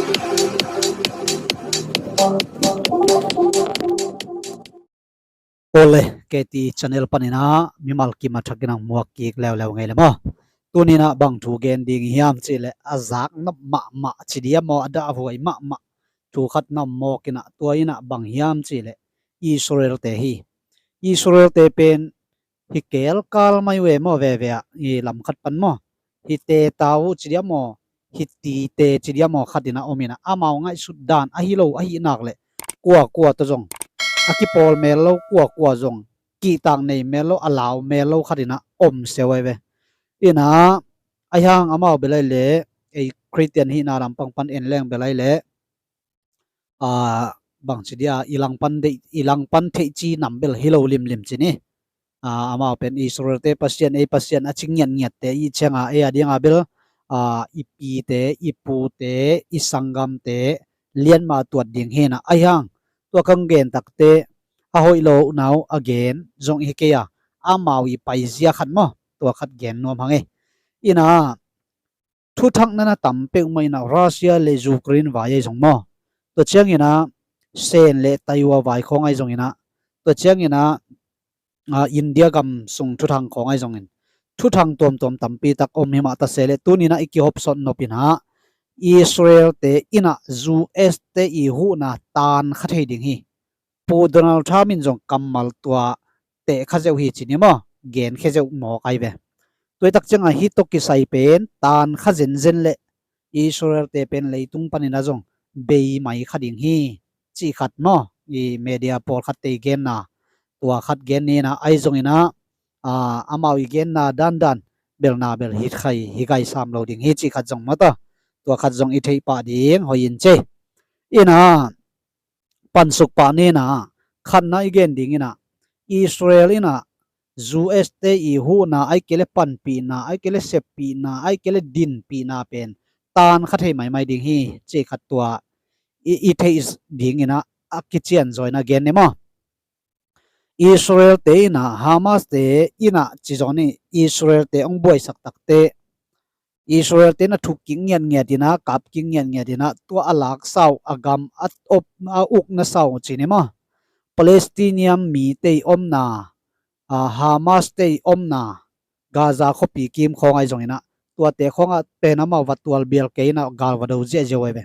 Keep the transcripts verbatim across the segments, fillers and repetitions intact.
Ole, K T channel panin ah mimal kim a thakin ang muak kik leuleu ngei le maw? Tunin ah bang thu gen ding hiam cih leh a zak nop mahmah ci dia maw, a dahhuai mahmah thu khat na om mawk in ah, tua in ah bang hiam cih leh Israel-te hi. Israel-te pen hi kelkal mai ve maw, veve ah i lam khat pan maw, hi te tau ci dia maw, hi ti te ci dia maw, khat in ah om in ah, amau ngaihsut dan ahi lo ahi nak leh kuakua tawh zong a kipawl mel lo, kuakua zong kihtak nei mel lo, a lau mel lo khat in ah om seu ai ve. In ah, ahi hang amau bel ai leh ei Khristian hihna lampang pan en leng bel ai leh, a, bang ci dia, i langpan deih, i langpan theih ci nam bel hi lo limlim ci ni. A, amau pen Israel-te Pasian, ei Pasian a ci ngiatngiatte i cianga, ei a dinga bel, a, i pite, i pute, i sanggamte lianma tuat ding hi in ah, ahi hang tua kang gen takte a hoih lo nau a gen zong hi kei a, amau i paizia khat maw, tua khat gen nuam hang ei. In ah, thuthak na na tam peuhmah in ah Russia le Ukraine vai ai zong maw, tua ciangin ah Sen le Taiwan vai khawng ai zongin ah, tua ciangin ah, a, India gam sung thuthang khawng ai zongin, thuthang tuamtuam tampi tak om hi mah ta se leh, tunin ah i kihopsawn nop in ah Israel-te in ah U S-te i huhna taan kha thei ding hi. Pu Donald Trump in zong kammal tua teh kha zeuh hi ci ni maw, gen khe zeuh mawk ai ve. Tua i tak cianga hi tawh kisai pen taan kha zenzen leh Israel-te pen leitung panin ah zong bei mai kha ding hi, cih khat maw, i media pawlkhatte i genna, tua khat gen ni in ah, ai zongin ah, a, amau i genna dandan belna bel hi khai, hi gai sam lo ding hi, cih khat zong maw ta, tua khat zong i theih pah ding hoih in ci. In ah, pansuk pah ni in ah, khatna i gen ding in ah, Israel in ah U S-te i huhna, ai kei le panpihna, ai kei le seppihna, ai kei le dinpihna pen taan kha thei maimai ding hi, cih khat tua i, i theih ding in ah, a kicianzaw in ah gen ni maw? Israel-te in ah, Hamas-te in ah ci zaw ni, Israel-te hong buaisak takte, Israel-te in ah thuk kik ngiatngiat in ah, kap kik ngiatngiat in ah, tua a laksa uh, a gam a op, a uknasa uh ci ni maw? Palestinian mite i omna, a, Hamas-te i omna Gaza khuapi kim khawng ai zongin ah, tuate khawngah pen amau va tual bial kei in ah, gal va do ziahziah ai ve.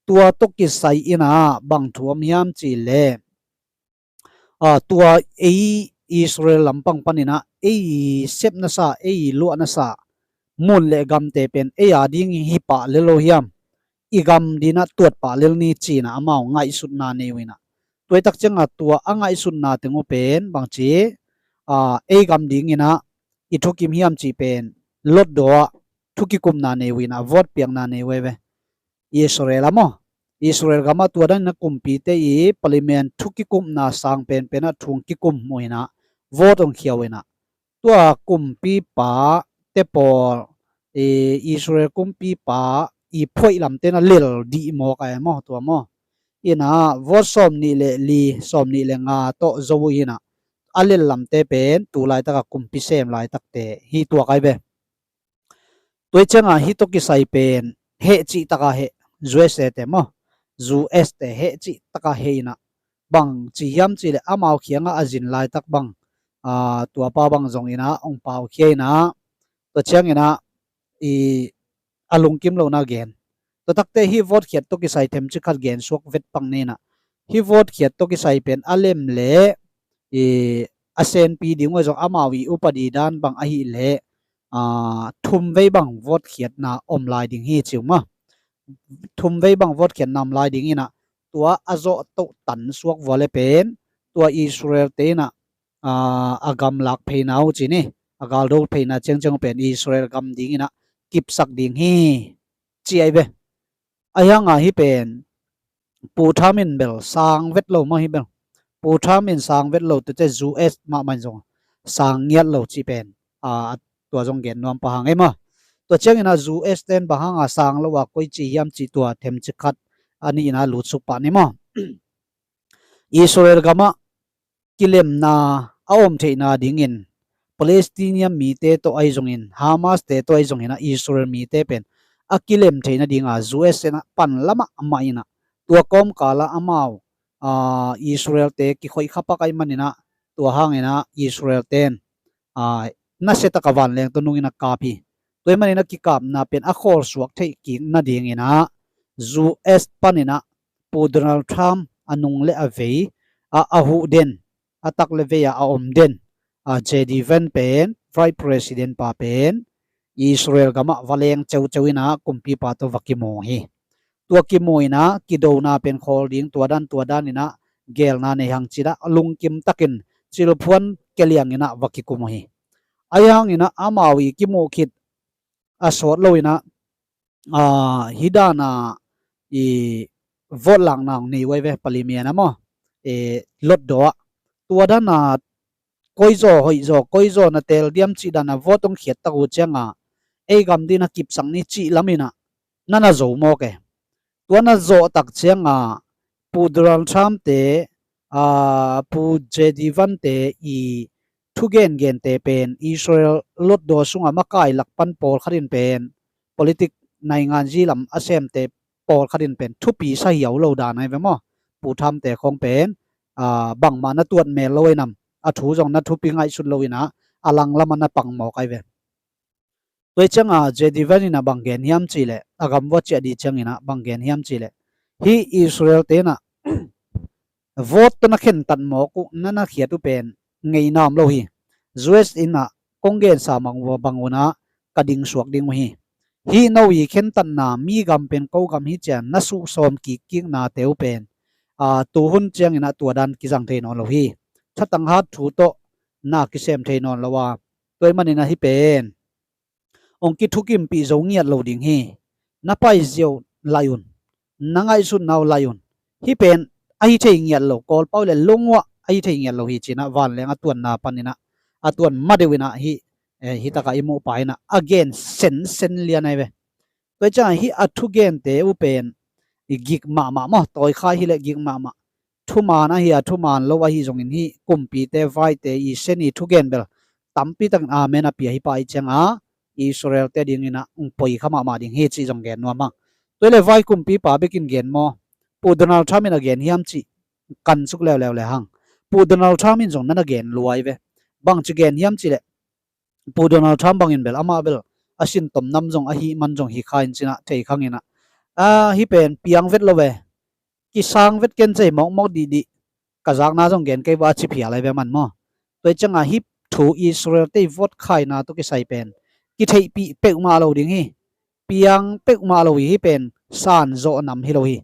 Tua tawh kisai in ah bang thu om hiam cih leh, a, tua ei Israel lampang panin ah ei sepnasa, ei luahnasa mun le gamte pen ei a ding hi pah lel lo hiam, i gam ding in ah tuat pah lel ni, ci in ah amau ngaihsutna nei uh in ah, tua i tak cianga tua a ngaihsutna teng uh pen bang ci, a, ei gam ding in ah i thukim hiam cih pen lotdaw ah thukikumna nei uh in ah, vote piakna nei uh ai ve. Israel ah maw, Israel gamah tua dan in ah kumpite i parliament thukikumna sang penpen ah thu hong kikum uh in ah, vote hong khia uh in ah, tua kumpipa te pawl, i, Israel kumpipa i phuaih lamte in ah lel dih mawk ai maw, tua maw? In ah, vote sawmnih le li, sawmnih le nga tawh zo uh in ah, a lel lamte pen tu laitak a kumpi sem laitakte hi tuak ai ve. Tua i cianga hi tawh kisai pen heh cih taka heh, U S A te maw, U S te heh cih taka heh in ah, bang ci hiam cih leh amau kiangah a zin laitak bang, a, tuapa bang zong in ah hong paukhia in ah, tua ciangin ah i, a lungkim lohna gen. Tua takte hi vote khiat tawh kisai themcik khat gen suak vet pak ni in ah, hi vote khiat tawh kisai pen a lem le i, a senpi ding uh zong amau i upadi dan bang ahih leh, a, thum vei bang vote khiatna om lai ding hi ci uh maw? Thum vei bang vote khiatna om lai ding in ah, tua a zawh toh tan suak vua le pen tua Israel-te in ah, a, a gam lak pheina uh ci ni, a galdo pheina ciangciang uh pen Israel gam ding in ah kipsak ding hi, ci ai ve. Ahi hanga hi pen Pu Trump in bel sang vet lo maw hi bel. Pu Trump in sang vet lo, tua ciang U S mahmah in zong sang ngiat lo cih pen, a, tua zong gen nuam pah hang ei maw? Tua ciangin ah U S ten bang hanga sang lo a koi ci hiam cih tua themcik khat a nih in ah lutsuk pah ni maw? Israel gamah kilemna a om theihna dingin Palestinian mite tawh ahi zongin, Hamas te tawh ahi zongin ah Israel mite pen a kilem theih nadinga U S in ah pan lamah mah in ah, tua kawmkala amau, aa, Israel-te kikhoih khapak ahih manin ah, tua hangin ah Israel-ten, aa, nasiatak a vanleng tawh nungin a kap hi. Tua ahih manin a kikapna pen a khawlsuak theih kik nadingin ah U S panin ah Pu Donald Trump a nung le a vei, a, a huh den, a tak le vei-a a om den, a, J D Vance pen, Vice President pa pen, Israel gamah va leng ceuceu in ah kumpipa tawh va kimu hi. Tua kimu in ah kidona pen khawl ding, tua dan tua dan in ah geelna nei hang ci-in ah lungkim takin cilphuan kia liangin ah va kikum uh hi. Ahi hangin ah amau i kimuh khit a sawt lo in ah, aa, hih dan a i vote lakna hong nei uh ahi ve, parliament ah maw, e, hlutdaw ah. Tua dan a koi zaw hoih zaw, koi zaw na teel diam cih dan a vote hong khiat tak uh ciang a, ei gam dingin a kipsak ni cih lam in ah na na zo mawk e. Tua na zawh tak ciang a, Pu Donald Trump-te, aa, Pu J D Vance-te i thugen gente pen Israel hlutdaw sungah makai lak pan pawlkhat in pen, politik naingan zi lam a semte pawlkhat in pen thupi sa hiau lo dan ahi ve maw. Pu Trump-te khawng pen, aa, bangmah na tuat mel lo ahi nam, a thu zong na thupi ngaihsut lo in ah, a lang lamah na pang mawk ahi ve. Tua ciang a J D Vance in ah bang gen hiam cih leh, a gam va ciah ding ciangin ah bang gen hiam cih leh, hih Israel-te in ah vote tawh na khentat mawk uh, na na khiat uh pen ngeina om lo hi. U S in ah kong gensa mang uh bang un ah ka dingsuak ding uh hi. Hih no i khentatna, mi gam pen ko gam hi ci-a na suhsawm kikkiknate uh pen, aa, tuhun ciangin ah tua dan kizang thei nawn lo hi. Thatang hat thu tawh na kisem thei nawn lo a, tua ahih manin ah hih pen hong kithukimpih zo ngiat lo ding hi. Na paiziau laih un, na ngaihsutna uh laih un. Hih pen ahi thei ngiat lo, Kawlpau le lung uah ahi thei ngiat lo hi ci-in ah vanleng a tuanna panin ah, a tuan ma deuh in ah hih, eh, hih takah i muhpa in ah a gen sensen lian ahi ve. Tua ciang a hih a thugente uh pen i gik mahmah maw, tawikhai hi leh gik mahmah. Thuman ahi a, thuman lo ahi zongin hih kumpite, vaite i sen i thugen bel tampi takin amen a pia hi pah ahih ciang a, Israel-te dingin ah hong poi kha mahmah ding hi cih zong gen nuam hang. Tua hi leh vai kumpipa bekin gen maw, Pu Donald Trump in a gen hiam cih kan suk leuleu le hang. Pu Donald Trump in zong na na gen lua ahi ve. Bangci gen hiam cih leh, Pu Donald Trump bangin bel amah bel a sintom nam zong ahih man zong hi kha in ci-in ah thei khang in ah, a, hih pen piang vet lo ve, kisang vet ken cei mawkmawk dihdih, ka zakna zong gen kei vua a ci phial ahi ve man maw. Tua ciang a hih thu Israel-te i vote khaina tawh kisai pen kitheihpih peuhmah lo ding hi. Piang peuhmah lo hi, hih pen san zawh nam hi lo hi.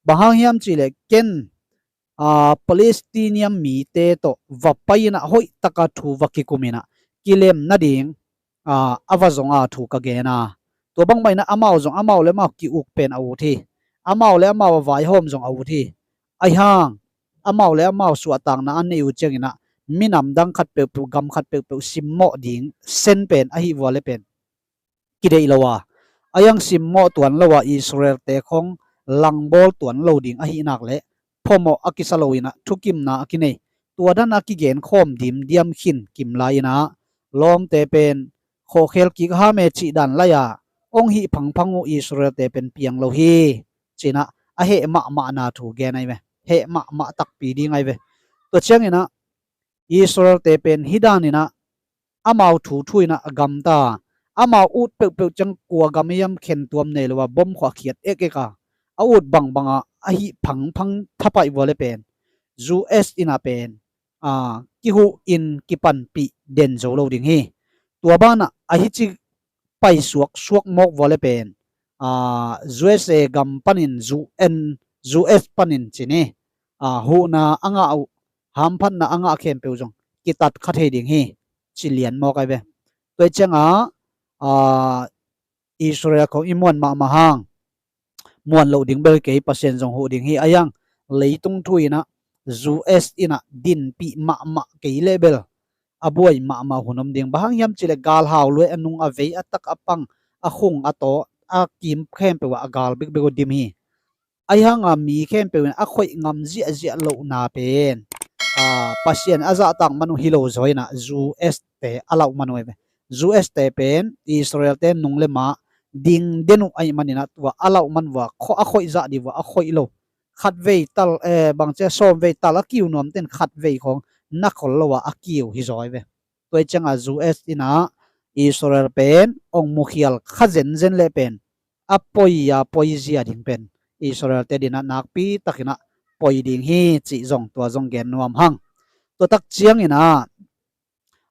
Bang hang hiam cih leh ken, aa, Palestinian mite tawh va pai in ah hoih taka thu va kikum in ah kilem nading, aa, a va zong a thu ka gen a. Tua bang mah in ah amau zong amau le amau ki-uk pen a ut hi. Amau le amau a vaihawm zong a ut hi. Ahi hang amau le amau suahtakna a neih uh ciangin ah minam dang khat peuhpeuh, gam khat peuhpeuh simmawh ding sen pen ahih vua le pen kideih lo a, a yang simmawh tuan lo a, Israel-te khawng langbawl tuan lo ding ahih nak leh phuamawh a kisa lo in ah thukimna a kinei, tua dan a kigenkhawm dimdiam khin kim lai in ah, lawmte pen khawhkhel kik ham e cih dan lai-a hong hih phangphang uh Israel-te pen piang lo hi ci-in ah a heh mahmahna thu gen ahi ve. Heh mahmah takpi ding ahi ve. Tua ciangin ah Israel-te pen hih dan in ah amau thu thu in ah a gamta, amau ut peuhpeuh ciang kua gam hiam khentuam nei lo a bom khua khiat ekek a, a ut bangbang a a hih phangphang thapaih vua le pen U S in ah pen, aa, kihuh in kipanpih den zo lo ding hi. Tua banah a hici paisuak suak mawk vua le pen, aa, U S A gam panin U N, U S panin ci ni, aa, huhna a ngah uh, hamphatna a ngah khempeuh zong kitat kha thei ding hi ci lian mawk ahi ve. Tua ciang a, aa, Israel khawng i muan mahmah hang, muan loh ding bel kei, Pasian zong huh ding hi. Ahi hang leitung thu in ah U S in ah dinpih mahmah kei leh bel a buai mahmah hun om ding. Bang hang hiam cih leh galhau luai a nung a vei a tak a pang a khung a taw a kim khempeuh ah a gal bekbek uh dim hi. Ahi hang a mi khempeuh in a khoih ngam ziahziah lohna pen, aa, Pasian a zahtak man uh hi lo zaw in ah U S-te a lauh man uh ahi ve. U S-te pen Israel-te nung le mah ding den uh ahih manin ah tua a lauh man vua, a khoih zah dih vua, a khoih lo. Khat vei tal, eh, bangci a sawm vei tal a kiu nuam ten khat vei khawng na khol lo a, a kiu hi zaw hi ve. Tua hi ciangah U S in ah Israel pen ong mukhial kha zenzen leh pen a poi a poi zia ding pen Israel te din ah nakpi takin ah poi ding hi cih zong tua zong gen nuam hang. Tua tak ciangin ah,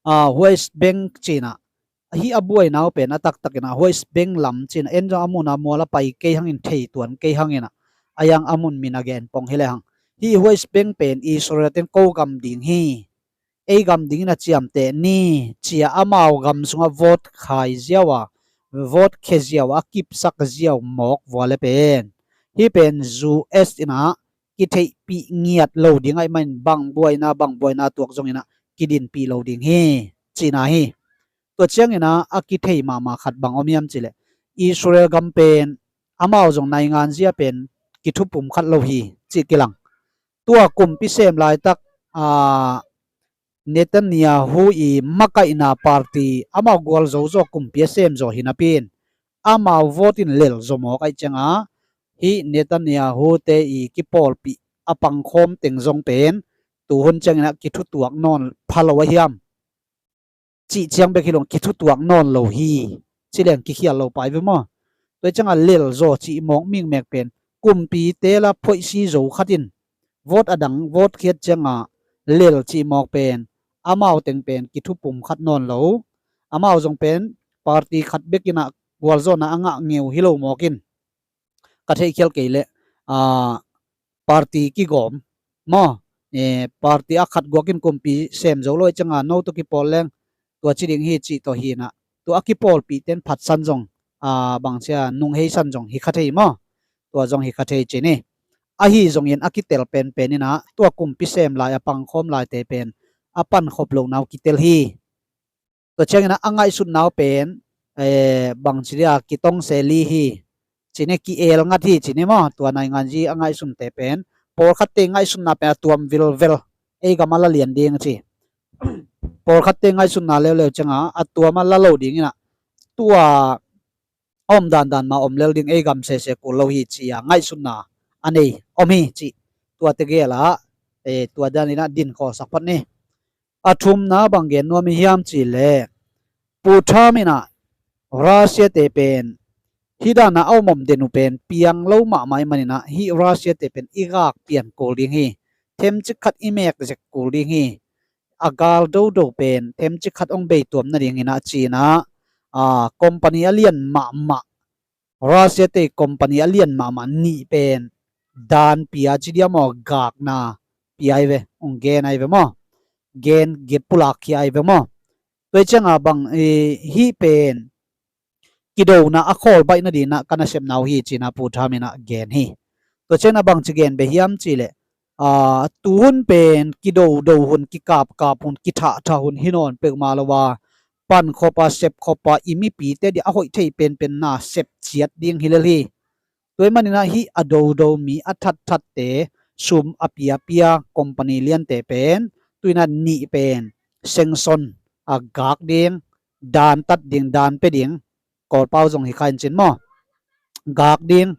ah, West Bank cih in ah, hih a buaina uh pen a taktakin ah West Bank lam cih in ah, en zong a mun a mual a pai kei hangin, thei tuan kei hangin ah, a yang a mun min a gen pong hi lehang, hih West Bank pen Israel ten ko gam ding hi, ei gam dingin a ciamteh ni, ci-a amau gam sungah vote khai ziau a, vote khia ziau a, a kipsak ziau mawk vua le pen, hih pen U S in ah kitheihpih ngiat lo ding ahih manin bang buaina, bang buaina tuak zongin ah kidinpih lo ding hi, cihna hi. Tua ciangin ah a kithei mahmah khat bang om hiam cih leh, Israel gam pen amau zong naingan zia pen kithupum khat lo hi, cih kilang. Tua kumpi sem laitak, ah, Netanyahu i makaihna party amau gualzo zaw kumpi a sem zaw hi napi in, amau vote in lel zaw mawk ahih ciangah, hih Netanyahu te i kipawlpih a pangkhawm teng zong pen tuhun ciangin ah kithutuak nawn pha lo a hiam, cih ciang bek hi lo, kithutuak nawn lo hi, ci leng kikhial lo pai ve maw? Tua ciangah lel zaw cih mawk mikmek pen kumpite la phoihsi zo khat in vote a dang vote khiat ciangah lel cih mawk pen amau teng pen kithupum khat nawn lo. Amau zong pen party khat bekin ah gualzawhna a ngah ngeu hi lo mawk in, ka theihkhial kei leh, ah, party kigawm maw, eh, party a khat guak in kumpi sem zo lo ahih ciangah no tawh kipawl leng tua ci ding hi cih tawh hi in ah, tua a kipawlpih ten phatsan zong, ah, bangci a nungheisan zong hi kha thei maw? Tua zong hi kha thei ci ni. Ahi zongin a kitel penpen in ah tua kumpi sem lai a pangkhawm laite pen a pankhop lohna uh kitel hi. Tua ciangin ah a ngaihsutna uh pen, eh, bangci dia kitong se li hi, ci ni, ki-el ngat hi ci ni maw? Tua naingan zi a ngaihsunte pen, pawlkhatte ngaihsutna pen a tuam vilvel, ei gam a la lian ding ci. Pawlkhatte ngaihsutna leuleu ciangah a tuam a la lo dingin ah tua a om dandan mah om lel ding, ei gam sese kul lo hi ci-a ngaihsutna a nei om hi cih tua tegel ah, eh, tua danin ah dinkhawlsak phot ni. A thumna bang gen nuam i hiam cih leh, Pu Trump in ah Russia te pen hih dan a a om om den uh pen piang lo mahmah ahih manin ah hih Russia te pen i gak pian kul ding hi, themcik khat i mek zek kul ding hi, a gal dodo pen themcik khat hong bei tuam nadingin ah ci-in ah, ah, company a lian mahmah, Russia te company a lian mahmah nih pen dan pia ci dia maw, gakna pia ahi ve, hong gen ahi ve maw? Gen, gen pulak khia ahi ve maw? Tua hi ciangah bang, eh, hih pen kidona a khawl baih nadingin ah ka nasepna uh hi ci-in ah Pu Trump in ah gen hi. Tua ciangin ah bangci gen beh hiam cih leh, ah, tuhun pen kidodo hun, kikapkap hun, kithahthah hun hi nawn peuhmah lo a, pankhop a, sepkhop a, i mipite dia a hoih thei penpen na sep ciat ding hi lel hi. Tua ahih manin ah hih a dodo mi a thatthatte, sum a piapia company liante pen tu-in ah nih pen sanction a, gak ding, dan tat ding, dan pia ding, Kawlpau zong hi kha in cin maw? Gak ding,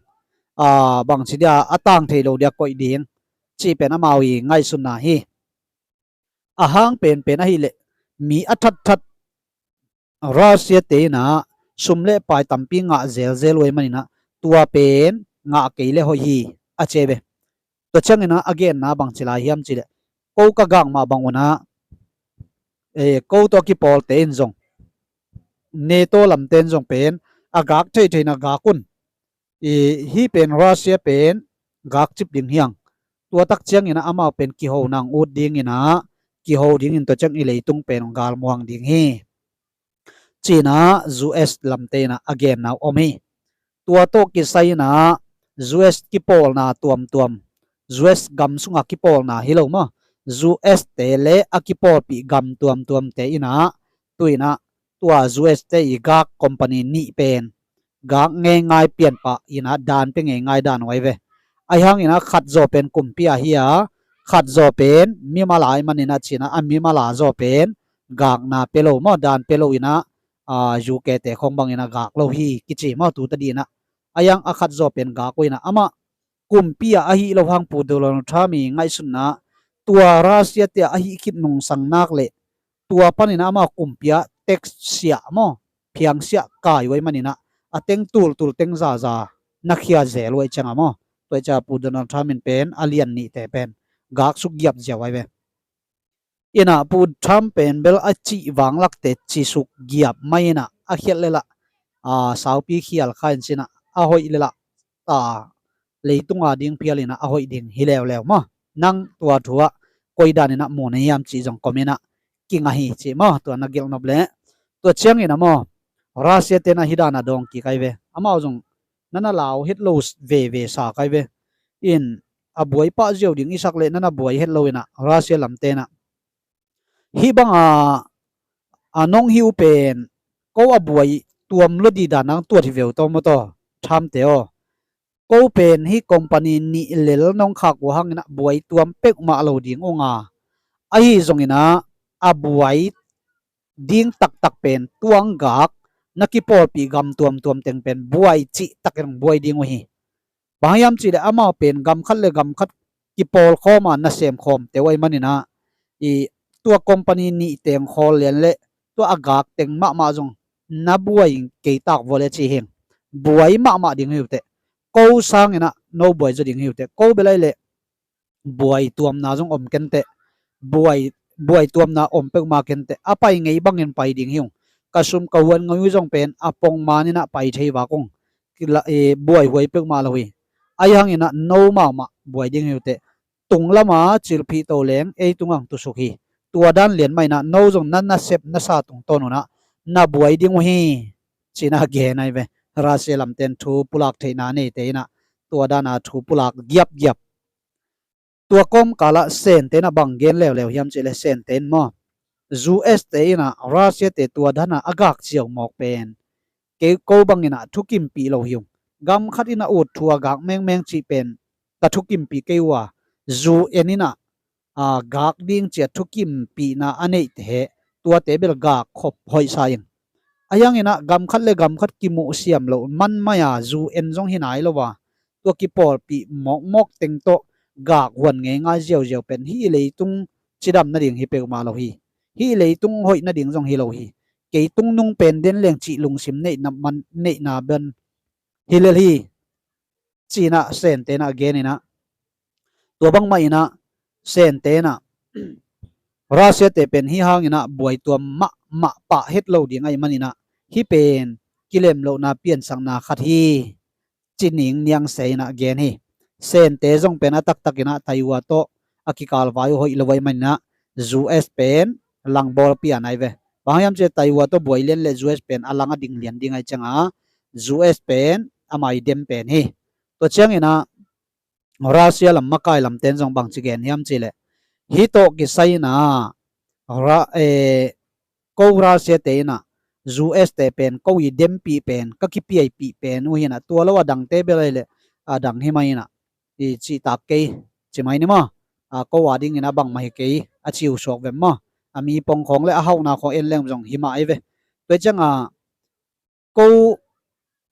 ah, bangci dia a tang thei lo dia koih ding, cih pen amau i ngaihsutna hi. A hang penpen ahih leh mi a thatthat Russia te in ah sum le pai tampi ngah zelzel uh ahih manin ah tua pen ngah kei le hoih hi, a ci ve. Tua ciangin ah a genna bangci lai hiam cih leh, ko ka gak mah bang un ah, eh, ko tawh a kipawlte in zong, NATO lamte in zong pen a gak theihtheihna gak un. I, hih pen Russia pen gak cip ding hi hang. Tua tak ciangin ah amau pen kiho nang ut dingin ah, kiho dingin tua ciang i leitung pen galmuang ding hi, ci-in ah U S lamte in ah a genna uh om hi. Tua tawh kisai-in ah U S kipawlna tuamtuam, U S gam sunga kipawlna hi lo maw, U S te le a kipawlpih gam tuamtuamte in ah tu-in ah tua U S te i gak company nih pen gak ngeingai pian pah in ah dan pia ngeingai dan uh ahi ve. Ahi hangin ah khat zaw pen kumpi ahi a, khat zaw pen mimal ahih manin ah ci-in ah a mimal a zaw pen gakna pia lo maw, dan pia lo in ah a, U K te khawng bangin a gak lo hi kici maw, tu tadin ah. A yang a khat zaw pen gak uh in ah, amah kumpi ah ahi lo hang Pu Donald Trump i ngaihsutna tua Russia te ah ahi khit nungsang nak leh tua panin ah amah kumpi ah tax siah maw, phiang siah kai uh ahih manin ah a teng tultul teng zaza na khia zel uh ahih ciangin maw, tua ahih ciangin Pu Donald Trump in pen a lian nihte pen gak suk giap ziau ahi ve. In ah Pu Trump pen bel a cih vanglakte ci suk giap mai in ah a khialh leh lah, a, saupi khial kha in ci in ah a hoih leh lah, a, leitung a ding phial in ah a hoih ding hi leuleu maw. Nang tua thu ah koi dan in ah mu na hiam cih zong comment ah kinga hi ci maw, tua na gelh nop leh. Tua ciangin ah maw, Russia te in ah hih dan a dawng kik ahi ve. Amau zong na na lau het lo veve sa kha ahi ve. In a buai pah ziau ding i sak leh na na buai het lo in ah Russia lamte in ah, hih bang a, a nong hi uh pen ko a buai tuam lo ding dan nang tuat hi ve uh tawh maw taw, Trump te aw. Ko pen hih company nih lel nong khak uh hang in ah buai tuam peuhmah lo ding ung a, ahi zongin ah a buai ding taktak pen tuang gak na kipawlpih gam tuamtuam teng pen buai cih takin buai ding uh hi. Bang hiam cih leh amau pen gam khat leh gam khat kipawl khawm a nasem khawmte uh ahih manin ah, i, tua company nih teng khawl lian leh tua a gak teng mahmah zong na buai kei tak vua leh ci hi ing. Buai mahmah ding hi uh teh. Ko sangin ah no buai zaw ding hi uh teh. Ko bel ahih leh buai tuamna zong om ken teh. Buai, buai tuamna om peuhmah ken teh. A pai ngei bangin pai ding hi ung. Ka sum ka huan ngei uh zong pen a pongman in ah pai thei vak ung. Kila, e, buaihuai peuhmah lo hi. Ahi hangin ah no mahmah buai ding hi uh teh. Tung lam a cilphih to leng ei tung ang tusuk hi. Tua dan lian mah in ah no zong na nasep na sa tungtawn un ah na buai ding uh hi, ci in ah gen ahi ve. Russia lamte in thu pulak theihna a neite in ah tua dan a thu pulak giapgiap. Tua kawmkal ah Sente in ah bang gen leuleu hiam cih leh Sente in maw, U S te in ah Russia te tua dan a a gak ziau mawk pen kei ko bangin ah thukimpih lo hi ung. Gam khat in ah ut thu a gak mengmeng cih pen ka thukimpih kei uh a, U N in ah, a, gak ding ci a thukimpihna a neihte, tuate bel gak khop hoih sa ing. Ahi hangin ah gam khat leh gam khat kimuh siam loh man mai a, U N zong hi nai lo a, tua kipawlpih mawkmawk teng tawh gak huan ngeingai ziauziau pen hih leitung cidam nading hi peuhmah lo hi. Hih leitung hoih nading zong hi lo hi. Kei tungnung pen den leng cih lungsim neihna man, neihna ban hi lel hi, ci in ah Sente in ah gen in ah. Tua bangmah in ah Sente in ah Russia te pen hih hangin ah buai tuam mahmah pah het lo ding ahih manin ah hih pen kilemlohna piansakna khat hi, ci ning niangse in ah gen hi. Sente zong pen a taktak in ah Taiwan tawh a kikalvai uh hoih lo ahih manin ah U S pen langbawl pian ahi ve. Bang hiam cih leh Taiwan tawh buai lian leh U S pen a lang a ding lian ding ahih ciangin U S pen a mai dem pen hi. Tua ciangin ah Russia lam makai lamte in zong bangci gen hiam cih leh, hih tawh kisai in ah Ra-, eh, ko Russia te in ah U S te pen ko i dempih pen, ka kipiaipih pen uh hi in ah, tua lo a dangte bel ahih leh a dang hi mai in ah, i cihtak kei ci mai ni maw. A, ko a dingin ah bangmah hi kei a ci uh suak vem maw. A mi pong khawng leh a hauhna khawng en leng zong hi mah ahi ve. Tua ciangin ko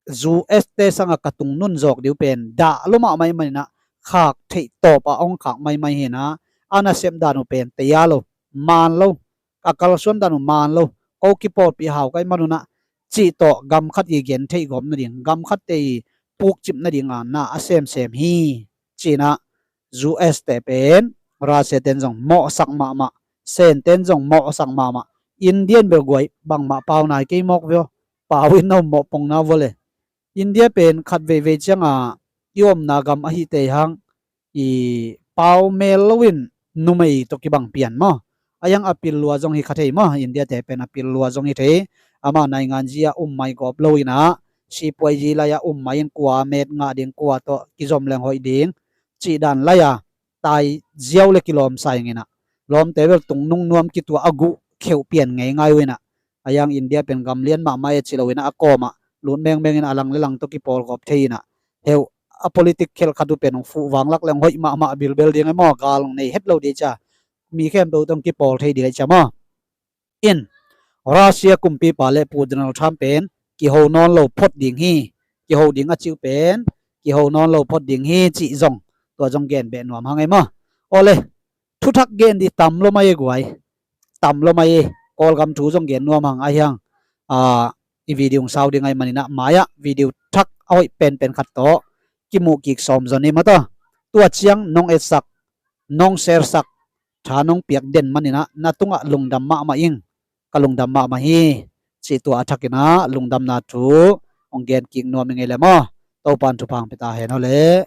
U S te sangin ka tungnun zawk ding uh pen dah lo mahmah ahih manin ah khak theih tawp a hong khak maimai hi in ah, a nasep dan uh pen tei a lo, man lo, a kalsuan dan uh man lo, ko kipawlpih hau ka hih man un ah cih tawh gam khat i gen theih gawp nading, gam khatte i pukcip nading a na a semsem hi, ci in ah U S te pen Russia ten zong mawhsak mahmah, Sen ten zong mawhsak mahmah. India in bel guai bangmah pau nai kei mawk veh aw. Pau in na um mawh pong na vua leh. India pen khat veivei ciangin i omna gam ahih teh hang i pau mel loin numei tawh kibang pian maw. A yang a pil lua zong hi kha thei maw. India te pen a pil lua zong hi thei. Ama naingan zi a um mai gawp lo in ah, sipuai zi lai a um mai in kua met ngah ding, kua tawh kizom leng hoih ding cih dan lai a tai ziau leh kilawm sa ing in ah, lawmte bel tungnung nuam kituah a guh kheuh pian ngeingai uh in ah, a yang India pen gam lian mahmah e ci lo in ah, a kawm ah lut mengmeng in a lang leh lang tawh kipawlgawp thei in ah, heu, a politic khelh khat uh pen hong fuh vanglak leng hoih mahmah bilbel ding e maw, gal hong nei het lo ding cia, mi khempeuh tawh hong kipawl thei ding e cia maw. In Russia kumpipa le Pu Donald Trump pen kiho nawn lo phot ding hi. Kiho ding a cih uh pen kiho nawn lo phot ding hi cih zong, tua zong gen beh nuam hang ei maw. Awle, thuthak gen dih tam lo mai e guai. Tam lo mai e. Kawlgam thu zong gen nuam hang ahi hang. A, i video hong sau ding ahih manin ah mai-ah video thak a hoih penpen khat tawh kimuh kik sawm zaw ni maw taw. Tua ciang nong etsak, nong share sak, tha nong piak den manin ah na tungah lungdam mahmah ing. Ka lungdam mahmah hi. Cih tua a thakin ah lungdamna thu hong gen kik nuam ing ei le maw. Topa'n thupha hong pia ta hen aw le.